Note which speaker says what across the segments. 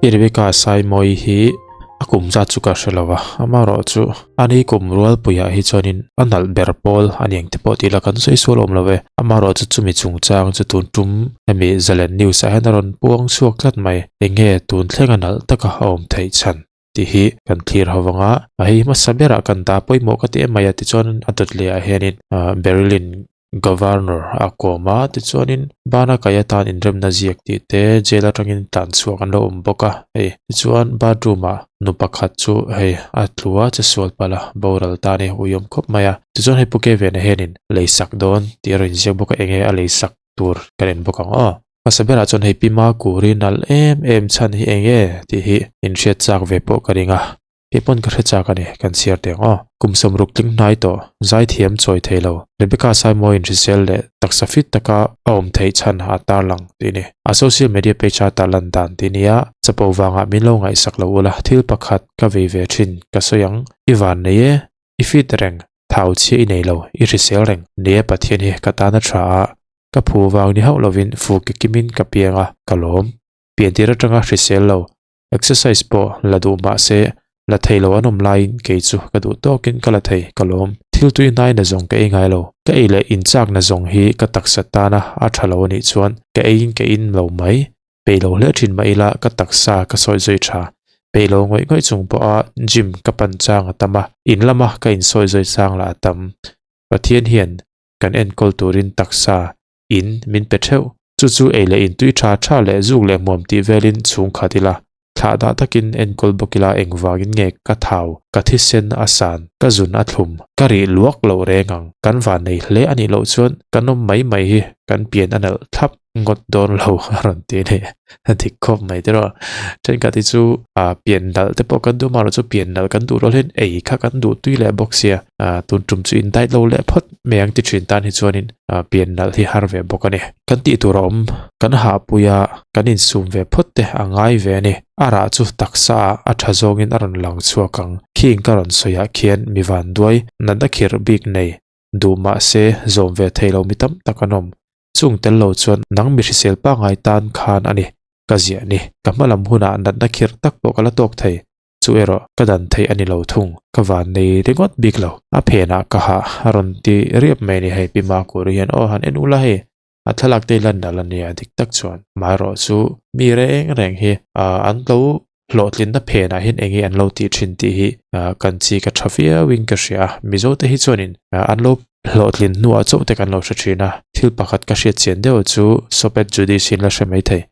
Speaker 1: Pi Rebecca Saimawii hi a kum zat chu ka hre lo a, amaherawhchu ani kum rualpuiah hi chuanin a nalh ber pawl a ni ang te pawh tih la kan sawi sual awm lo e. Amaherawhchu chumi chungchang chu tun tum hemi Zalen News ah hian a rawn puang chhuak tlat mai. Enge tun thleng a nalh taka a awm theih chhan tih hi kan thlir ho vang a, hei hmasa berah kan dah pawimawh ka ti em mai a tichuan a dawt leh ah hianin Berlin Governor a kawm a tichuanin bana kaih atan inremna ziak tih te jail atangin tlan chhuak an lo awm bawk a hei tichuan bathroom ah nu pakhat chu hei a tlu a che sual palh a boral ta a ni ui awm khawp mai a tichuan hei pu Kevin-a hianin lei sak dawn tih a rawn inziak bawk a eng nge a lei sak tur kan en bawk ang aw. Hmasa berah chuan hei Pi Makuri nalh em em chhan hi eng nge tih hi inhriat chak ve pawh ka ring a. Kei pawn ka hre chak a ni, kan chhiar teh ang aw. Kum sawmruk tling hnai tawh, zaithiam chawi thei lo, Rebecca Saimawiin hrisel leh taksa fit taka a awm theih chhan a tarlang tih a ni. A social media page a tarlan dan tih nia, chapo vangah min lo ngaihsak lo ula, thil pakhat ka vei ve thin, ka sawi ang, i van nei e, i fit reng, thau chhia i nei lo, i hrisel reng, nia Pathian hi ka tan a tha a, ka phu vang ni hauh lovin fu ke kimin ka piang a, ka lawm. Piantir atanga hrisel lo, Exercise pawh la duh mah se, la thei lo an awm laiin kei chu ka duh tawkin ka la thei, ka lawm. Thil tui hnai na zawng ka ei ngai lo. Ka ei leh inchak na zawng hi ka taksa tana a tha lo a nih chuan ka eiin ka in lo mai. Peih lo hle thin mah ila ka taksa ka sawi zui tha. Peih lo ngawih ngawih chung pawha gym ka pan chang a tam a, in lama ka insawi zui chang lah a tam. Pathian hian kan enkawl turin taksa in min pe theuh. Chu chu ei leh in tui tha tha leh zuk leh hmuam tih velin chhung khat ila, thlah dah takin enkawl bawk ila engvangin nge ka thau, ka thisen a san, ka zun a thlum, ka rih luak loh reng ang, kan van nei hle a nih loh chuan kan awm mai mai hi kan pian a nalh thlap ngawt dawn lo a rawn ti a ni. A dik khawp mai te rawh. Thenkhat hi chu ah pian nalh te pawh kan duh a, amaherawhchu pian nalh kan duh rual hian ei kha kan duh tui leh bawk sia, ah tun tum chu in diet lo leh phawt mai ang ti thin tan hi chuanin ah pian nalh hi har ve bawk a ni. Kan tih tur a awm, kan hahpui a, kan insum ve phawt te a ngai ve a ni. A rah chu taksa ah a tha zawngin a rawn lang chhuak ang. Khing ka rawn sawi ah khian mi vanduai natna khirh bik nei duh mah se zawm ve thei lo mi tam tak an awm. Chung tel lo chuan nang mi hrisel pangngai tan khan a ni, ka ziah ni. Ka hma lam hunah natna khirh tak pawh ka la tawk thei. Chu erawh ka dan theih a ni lo thung. Ka van nei ringawt bik lo. A phenah ka hah a rawn ti riap mai a ni hei Pi Makuri hian aw han en ula hei a thlalak te hi lan nalh a nia dik tak chuan. Amaherawh chu mi reng reng hi an lo hlawhtlinna phenah hian eng nge an lo tih thin tih hi kan chi ka tha viauin ka hria a. Mizo te hi chuanin an lo hlawhtlin hnuah chauh te kan lo hre thin a. Thil pakhat ka hriat chian deuh chu Sopet Judy sin la hre mai thei.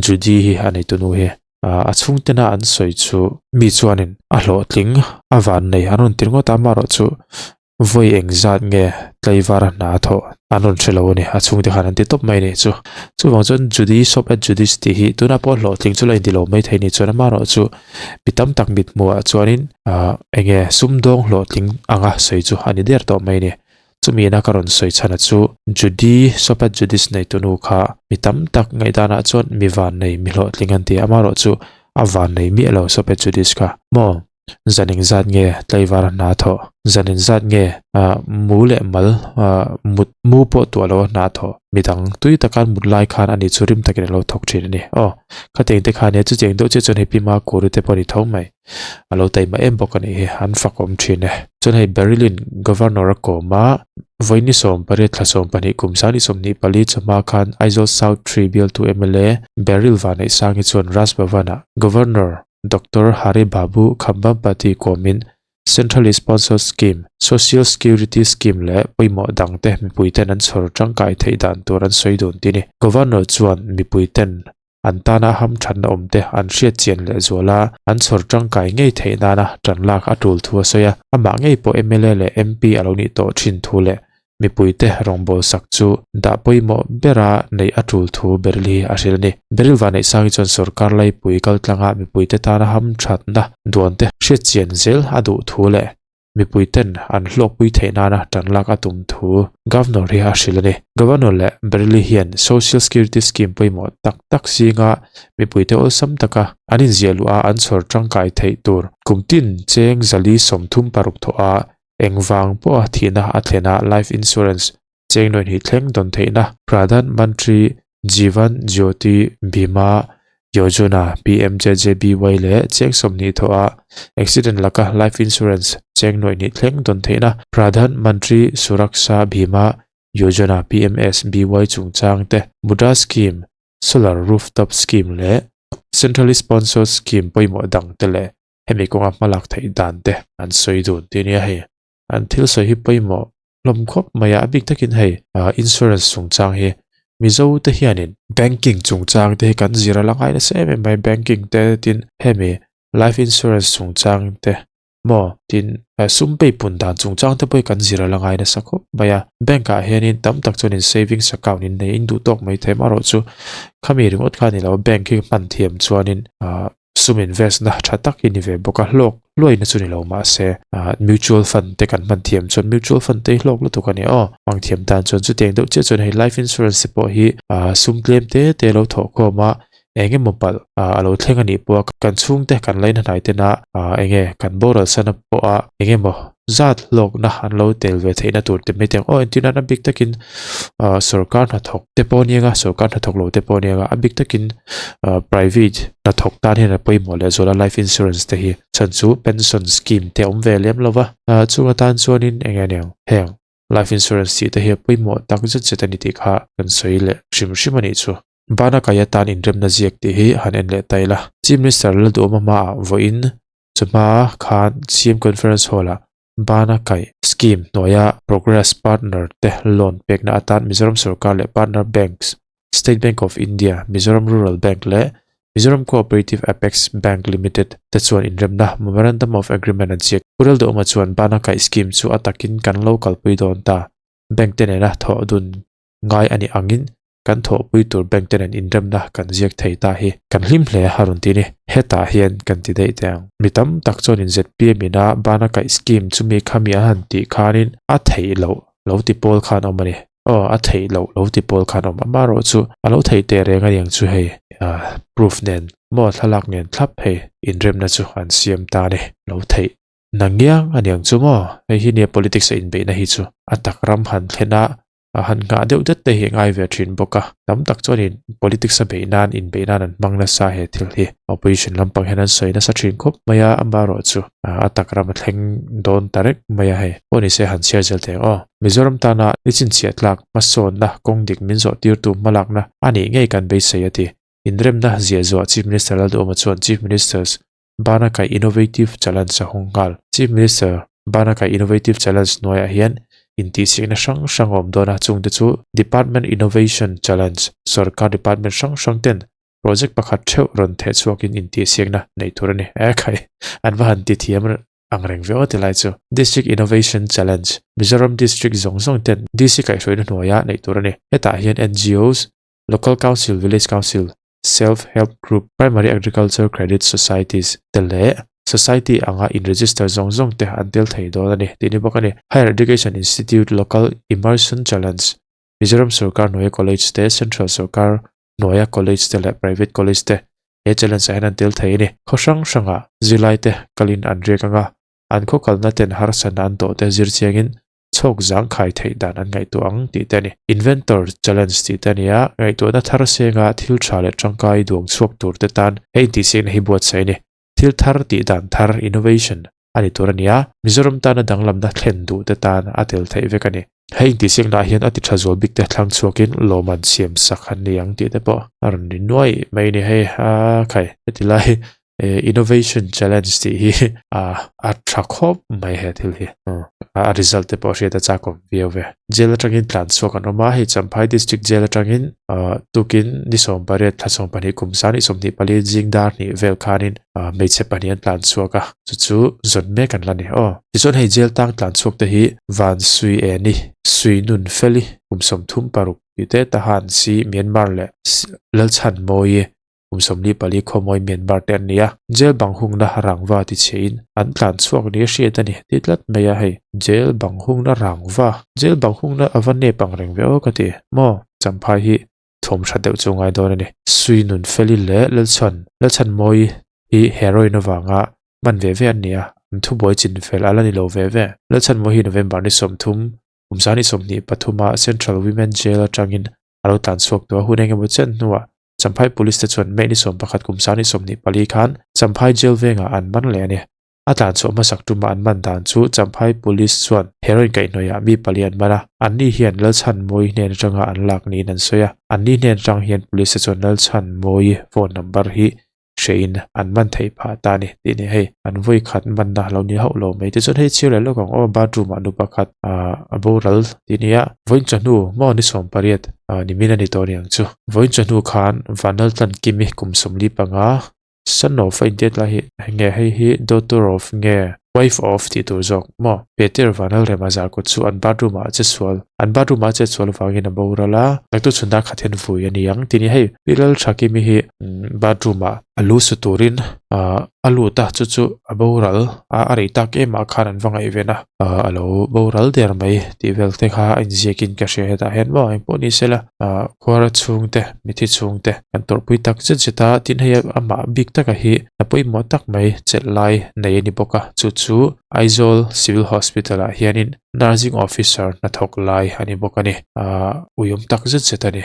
Speaker 1: Judy hi a neitu nu hi a chhungtena an sawi chu mi chuanin a hlawhtling a van nei an rawn ti ringawt a amaherawhchu Vawi eng zat nge tlaivar a hna thawh an rawn hre lo a ni, a chhungte khan an ti tawp mai a nih chu. Chuvang chuan Judy Shop at Judy's tih hi tunah pawh hlawhtling chu la inti lo mai thei a nih chuan amaherawhchu mi tam tak mithmuhah chuanin ah eng nge sumdawng hlawhtling anga sawi chu a ni der tawh mai a ni. Chumi ina ka rawn sawi chhan a chu Judy Shop at Judy's neitunu kha mi tam tak ngaihdanah chuan mi vannei mi hlawhtling an ti a, amaherawhchu a vannei miah lo Shop at Judy's kha maw? Zan engzat nge tlaivar a hna thawh? Zan engzat nge mu leh mal mut mu pawh tuah lo a hna thawh? Midang tui taka an mut lai khan ani chu rim takin a lo thawk thin a ni. Aw, khatiang te khan nia chutiang deuh chiah chuan hei Pima Kuri te pawh a ni tho mai. A lo taima em bawk a nih hi, an fakawm thin e. Chuan hei Berylin Governor a kawm a, vawiin ni 18 thla 12 kum sang ni 24 chawhma khan Aizawl South 3 bialtu mla Beryl Vanneihsangi chuan Raj Bhavan-ah Governor Doctor Hari Babu Khambampati kawmin Centrally Sponsored Scheme, Social Security Scheme leh pawimawh dangte mipuiten an chhawr tangkai theih dan tur an sawi dun ti ni. Governor chuan mipuiten an tana hamthatna awmte an hriat chian leh zual a, an chhawr tangkai ngei theih nana tan lak a tul thu a sawi a. Amah ngei pawh mla leh MP a lo nih tawh thin thu leh Mipuite rawngbâwl sak chu dah pawimawh bera neih a ṭul thu Beryl hi a hrilh a ni. Beryl Vanneihsangi chuan sorkar laipui kaltlanga mipuite tana hamṭhatna duante hriatchian zel a duh thu leh mipuiten an hlawkpui theih nana ṭan lak a tum thu Governor hi a hrilh a ni. Governor leh Beryl-i hian Social Security Scheme pawimawh tak tak zinga mipuite awlsam taka an inziah luh a an chhawr ṭangkai theih tur kum tin cheng zali 36 thawh a Engvang pawha thihna a thlen a life insurance cheng nuaih hnih thleng dawn theihna Pradhan Mantri Jeevan Jyoti Bima Yojana, PMJJBY, leh cheng 20 thawha accident laka life insurance cheng nuaih hnih thleng dawn theihna Pradhan Mantri Suraksha Bima Yojana, PMSBY, chungchang te, Mudra Scheme, Solar Rooftop Scheme leh Centrally Sponsored Scheme pawimawh dang te leh hemi kawnga hmalak theih dan te an sawi dun tih a nia hei. An thil sawi hi pawimawh hlawm khawp mai a, a bik takin hei insurance chungchang hi Mizo te hianin banking chungchang te hi kan zir a la ngai nasa em em mai, banking te tin hemi life insurance chungchang te maw tin sum pei pun dan chungchang te pawh hi kan zir a la ngai nasa khawp mai a, bank ah hianin tam tak chuanin savings account in nei in duh tawk mai thei amaherawh chu khami ringawt kha a ni lo bank hi hman thiam chuanin ah sum invest na tha tak hi ni ve bawk a hlawk hluaina chu ni lo mahse ah mutual fund te kan hman thiam chuan mutual fund te hi hlawk lutuk a ni aw hmang thiam tan chuan chutiang deuh chiah chuan hei life insurance te pawh hi ah sum tlem te te lo thawh khawm a eng emaw palh ah a lo thleng a nih pawh a kan chhungte kan laina hnai tena ah eng nge kan boral sana pawha eng emaw zat hlawkna an lo tel ve theihna tur te mai te ang aw entir nan a bik takin ah sorkar hnathawk te pawh aniang a sorkar hnathawk lo te pawh aniang a a bik takin ah private hnathawk tan hian a pawimawh leh zuala life insurance te hi chhan chu pension scheme te a awm ve lem lo va ah chung atan chuanin eng nge aniang heng life insurance tih te hi a pawimawh tak zet zet a ni tih kha kan sawi leh hrim hrim a nih chu. Bana kai atan inremna ziak tih hi han en leh ta ila. Chief Minister Lalduhawma hmaah vawiin Chawhma khan CM Conference Hall-ah Bana Kaih Scheme hnuaia Progress Partner te loan pekna atan Mizoram Sorkar leh Partner Banks, State Bank of India, Mizoram Rural Bank leh Mizoram Cooperative Apex Bank Limited te chuan inremna Memorandum of Agreement an ziak. Pu Lalduhawma chuan Bana Kaih Scheme chu a takin kan lo kalpui dawn ta. Bank te nena thawh dun ngai a nih angin kan thawhpui tur bank te nen inremna kan ziak thei ta hi kan hlim hle a rawn ti ni. Hetah hian kan ti daih teh ang. Mi tam tak chuanin zpm ina bana kaih scheme chumi khami an han tih khanin a theih loh lo ti pawl khan awm a ni. Aw a theih loh lo ti pawl khan awm. Amaherawh chu a lo theih teh reng a niang chu hei proof nen maw thlalak nen thlap hei inremna chu an siam ta a ni. Lo theih nangiang a niang chu maw hei hi nia politics a inbeihna hi chu a tak ram han thlen a a han nghah deuh det te hi a ngai ve thin bawk a, tam tak chuanin politics a beih nan inbeih nan an hmang nasa he thil hi opposition lampang hian an sawi nasa thin khawp mai a, amaherawh chu a tak ram a thleng dawn ta reng mai a hei pawh ni se han chhiar zel teh ang aw. Mizoram tana ni chhinchhiah tlak hmasawnna kawng dik min zawh tirtu hmalakna a nih ngei kan beisei a ti. Inremna ziah zuah Chief Minister Lalduhawma chuan Chief Ministers Bana Kai Innovative Challenge a hawng nghal. Chief Minister Bana Kai Innovative Challenge hnuaiah hian intihsiakna hrang hrang a awm dawn a, chungte chu Department Innovation Challenge, sorkar department hrang hrang ten project pakhat theuh rawn theh chhuakin intihsiakna neih tur a ni. E khai, an va han ti thiam ang reng ve aw tilai chu. District Innovation Challenge, Mizoram District zawng zawng ten DC kaihhruaina hnuaiah neih tur a ni. Hetah hian NGOs, Local Council, Village Council, Self Help Group, Primary Agriculture Credit Societies te leh Society anga in register zawng zawng te an tel thei dawn a ni tih ni bawk a ni. Higher Education Institute Local Immersion Challenge, Mizoram sorkar hnuaia college te, Central sorkar hnuaia college te leh private college te he challenge ah hian an tel thei a ni. Khaw hrang hrangah zirlai te kalin an riak anga an khaw kalna ten harsatna an tawh te zir chiangin chhawk zang khai theih dan an ngaihtuah ang tih te a ni. Inventor Challenge tih te a ni a, ngaihtuahna thar senga thil tha leh tangkai duang chhuak tur te tan he intihsiakna hi buatsaih a ni. Thil thar tih dan thar, innovation, a ni tur a ni a, Mizoram tana danglamna thlen duh te tan a tel theih vek a ni. He intihsiaknaah hian a ti tha zual bik te thlang chhuakin lawmman siam sak an ni ang tih te pawh a rawn ni nuai mai a ni. Hei a khai heti lai Innovation challenge tih hi a tha khawp mai he thil hi. A result te pawh hriat a chak awm viau ve. Jail atangin tlan chhuak an awm a, hei Champhai District Jail atangin tukin ni 18 thla 12 kum 2024 zing dar hnih vel khanin hmeichhe pahnih an tlan chhuak a, chu chu zawn mek an la ni aw. Tichuan hei jail tang tlan chhuak te hi Van Sui Eni, Sui Nun Feli kum 36 tih te Tahan si Myanmar leh Lalchhan Mawi Kum 44 khawmawi Myanmar te an ni a, jail bang hungna rangva ti chhein an tlan chhuak ni a hriat a ni ti tlat mai a hei. Jail bang hungna rangva, jail bang hungna a va nep ang reng ve aw ka ti maw? Champhai hi thawm tha deuh chu ngai dawn a ni. Sui Nunfeli leh Lalchhan, Lalchhanmawi hi heroin avanga hman ve ve an ni a, an thubuai chinfel a la ni lo ve ve. Lalchhanmawi hi November ni 30, kum 2023 ah Central Women Jail atangin a lo tlan chhuak tawh a, hun engemaw chen hnuah. Champhai Police te chuan May ni 11 kum sang ni 24 khan Champhai Jail vengah an man leh a ni. A tlan chhuah hmasak tuma an man dan chu Champhai Police chuan heroin kaihhnawihah mi pali an man a, anni hian Lalchhanmawii hnen atanga an lak niin an sawi a. Anni hnen atang hian Police te chuan Lalchhanmawii phone number hi hrein an man theih phah ta a ni tih ni hei an vawi khat manna lo ni hauh lo mai tichuan hei chhiar leh lawk ang aw bathroom ah nu pakhat ah a boral tih ni a vawiin chawhnu maw ni 18 ah nimin a ni tawh a ni ang chu vawiin chawhnu khan Vanlaltlan Kimi kum 45 son of a intiat lai hi enge hei hi daughter of nge wife of tih tur zawk maw Peter Vanlalrema zarkawt chu an bathroom ah a che sual an bathroom ah a che sual avangin a boral a naktuk chhun dar khat hian vui a ni ang tih ni hei Pi Lalthakimi hi bathroom ah a lu su turin ah a lut a chu chu a boral a a rei tak em ah khan an va ngaihven a ah a lo boral der mai tih vel te kha a inziak in ka hria hetah hian maw engpawh ni sela ah khuara chhungte mithi chhungte kan tawrhpui tak zet zet a tin hei amah bik taka hi a pawimawh tak mai chelh lai nei a ni bawk a chu chu Aizawl Civil Hospital ah hianin Nursing Officer hnathawk lai a ni bawk a ni ah uiawm tak zet zet a ni.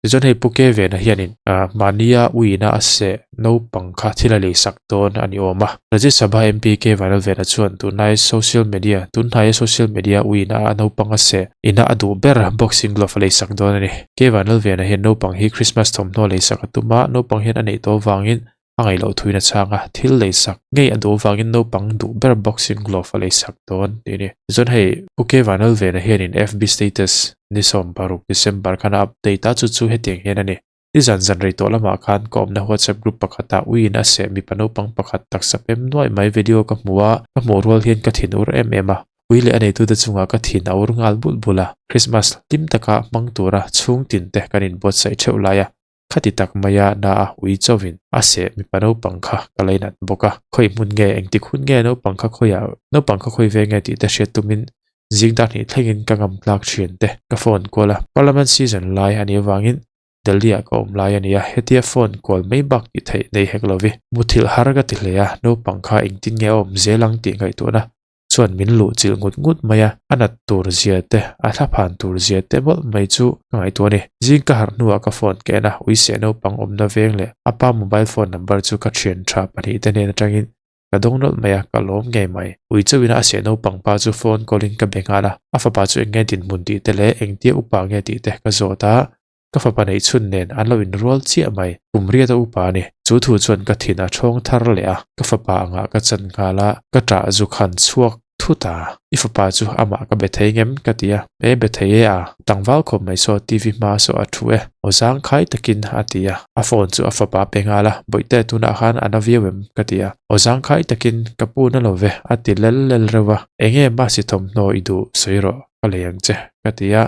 Speaker 1: Tichuan hei Pu Ke Vena hianin mahnia uina a seh naupang kha thil a leisak dawn a ni awm a. Rajya Sabha MP Ke Vanal Vena chuan tunlai social media tunhnaia social media uina a naupang a seh ina a duh ber boxing glove a leisak dawn a ni. Ke Vanal Vena hian naupang hi Christmas thawmhnaw leisak a tum a, naupang hian a neih tawh avangin a ngaih loh thuin a chhang a, thil leisak ngei a duh avangin naupang duh ber boxing glove a leisak dawn tih a ni. Tichuan hei Pu K Vanlalvena hianin FB status ni 16 December khan a update a, chu chu hetiang hian a ni. Nizan zan rei tawh lamah khan ka awmna WhatsApp group pakhatah uiin a seh mipa naupang pakhat taksa pem nuaih mai video ka hmu a, ka hmuh rual hian ka thin ur em em a. Ui leh a neitute chungah ka thin a ur nghal bulh bulh a, Christmas hlim taka hmang tura chhungtin te kan inbuatsaih theuh lai a. Khati tak maia na a ui chauhin a seh mipa naupang kha ka lainat bawk a. Khawi hmun nge, engtik hun nge naupang kha khawiah, naupang kha khawi ve nge tih te hriat tumin zing dar hnih thlengin ka ngam tlak thin te ka phone kual a. Parliament season lai a nih avangin Delhi ah ka awm lai a ni a, hetia phone kual mai bak tih theih nei hek lovi. Muthilh har ka ti hle a, naupang kha engtin nge a awm zel ang tih ngaihtuahna chuan min luh chilh ngut ngut mai a, a nat tur zia te, a thla phan tur zia te mawlh mai chu ka ngaihtuah a ni. Zing ka harh hnuah ka phone ka en a, uiseh naupang awmna veng leh a pa mobile phone number chu ka thian tha pahnih te hnen atangin ka dawng nawlh mai a, ka lawm ngei mai. Ui chauhin a seh naupang pa chu phone call in ka be nghal a, a fapa chu eng nge dinhmun tih te leh engtia upa nge tih te ka zawt a, Ka fapa neih chhun nen an lo inrual chiah mai. Kum riat a upa a ni. Chu thu chuan ka thin a ṭhawng thar leh a, ka fapa angah ka chan nghal a, ka ṭah zu khan chhuak thut a. I fapa chu amah ka be thei ngem? ka ti a. E be thei e a, tlangval khawp mai saw TV hma saw a thu e. Aw zang khai takin a ti a. A phone chu a fapa pe nghal a, Bawihte tunah khan a na viau em? ka ti a. Aw zang khai takin ka pu na lo ve a ti lel lel reuh a. Enge masi thawmhnaw i duh sawi rawh ka lei ang che ka ti a.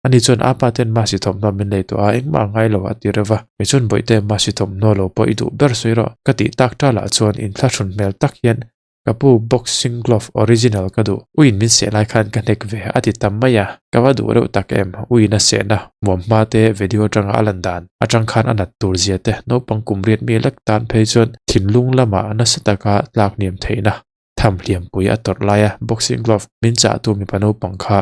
Speaker 1: Ani chuan a pa ten Masi thawmhnaw min lei tawh a, engmah a ngai lo a ti reuh va. Kei chuan Bawihte Masi thawmhnaw lo pawh i duh ber sawi rawh ka tih tak talah chuan inthlahrun hmel tak hian ka pu boxing glove original ka duh, uiin min seh lai khan ka hnek ve a ti tam mai a, ka va duh reuh tak em, uiin a sehna hmuam hma te video atanga a lan dan atang khan a nat tur zia te naupang kum riat mi lek tan phei chuan thinlung lamah nasa taka tlak hniam theihna tham hliampui a tawrh laia boxing glove min chahtu mipa naupang kha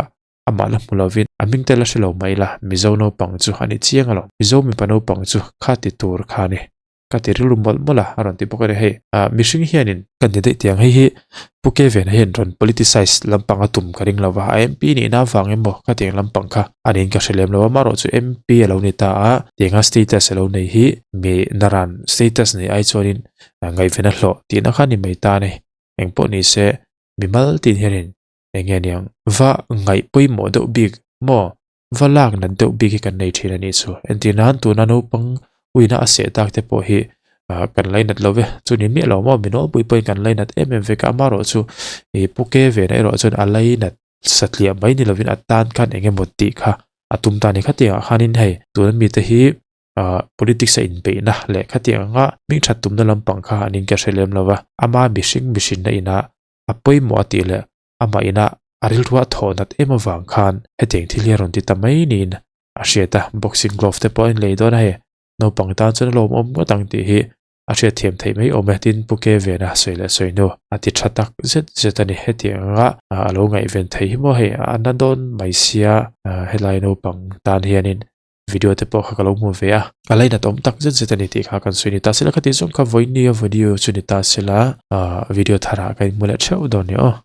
Speaker 1: Amah la hmu lovin a hming te la hre lo mai la, Mizo naupang chu a ni chiang alawm. Mizo mipa naupang chu kha ti tur kha a ni. Ka ti rilru mawlh mawlh a, a rawn ti bawk a ni. Hei, ah, mihring hianin kan ni daih tiang. Hei hi Pu Kevin-a hian rawn politicize lampang a tum ka ring lo va, a MP nihna avang emaw ka tiang lampang kha a niin ka hre lem lo a, amaherawh chu MP a lo ni ta a, tianga status a lo nei hi mi naran status nei ai chuanin ngaihven a hlawh tihna kha a ni mai ta a ni. Engpawh ni se, mimal tin hianin Eng nge niang? Va ngaih pawimawh deuh bik maw? Va lak nat deuh bik hi kan nei thin a nih chu. Entir nan tuna naupang uina a seh tak te pawh hi kan lainat lo ve. Chu ni miah lo maw? Mi nawlpui pawhin kan lainat em em vek a, amaherawh chu ih pu ke vena erawh chuan a lainat satliah mai ni lovin a tan khan eng emaw tih kha a tum ta a ni. Khatiangah khanin hei tuna mite hi ah politics a inbeihna leh khatiang anga hmingthat tumna lampang kha an in ka hre lem lo va, ama mihring mihrinna inah a pawimawh a tih leh amah ina a rilru a thawh nat em avang khan hetiang thil hi a rawn ti ta mai niin a hriat a, boxing glove te pawh a inlei dawn a hei, naupang tan chuan a lawmawm ngawt ang tih hi a hriatthiam theih mai awm e tin Pu Ke Vena sawi leh sawi hnu a ti tha tak zet zet a ni, hetiang anga a lo ngaihven theih hi maw hei a na dawn mai sia helai naupang tan hianin. Video te pawh kha ka lo hmu ve a, a lainat awm tak zet zet a ni tih kha kan sawi ni ta sela, khati zawng kha vawiin nia video chu ni ta sela, video tharah ka inhmu leh theuh dawn ni aw.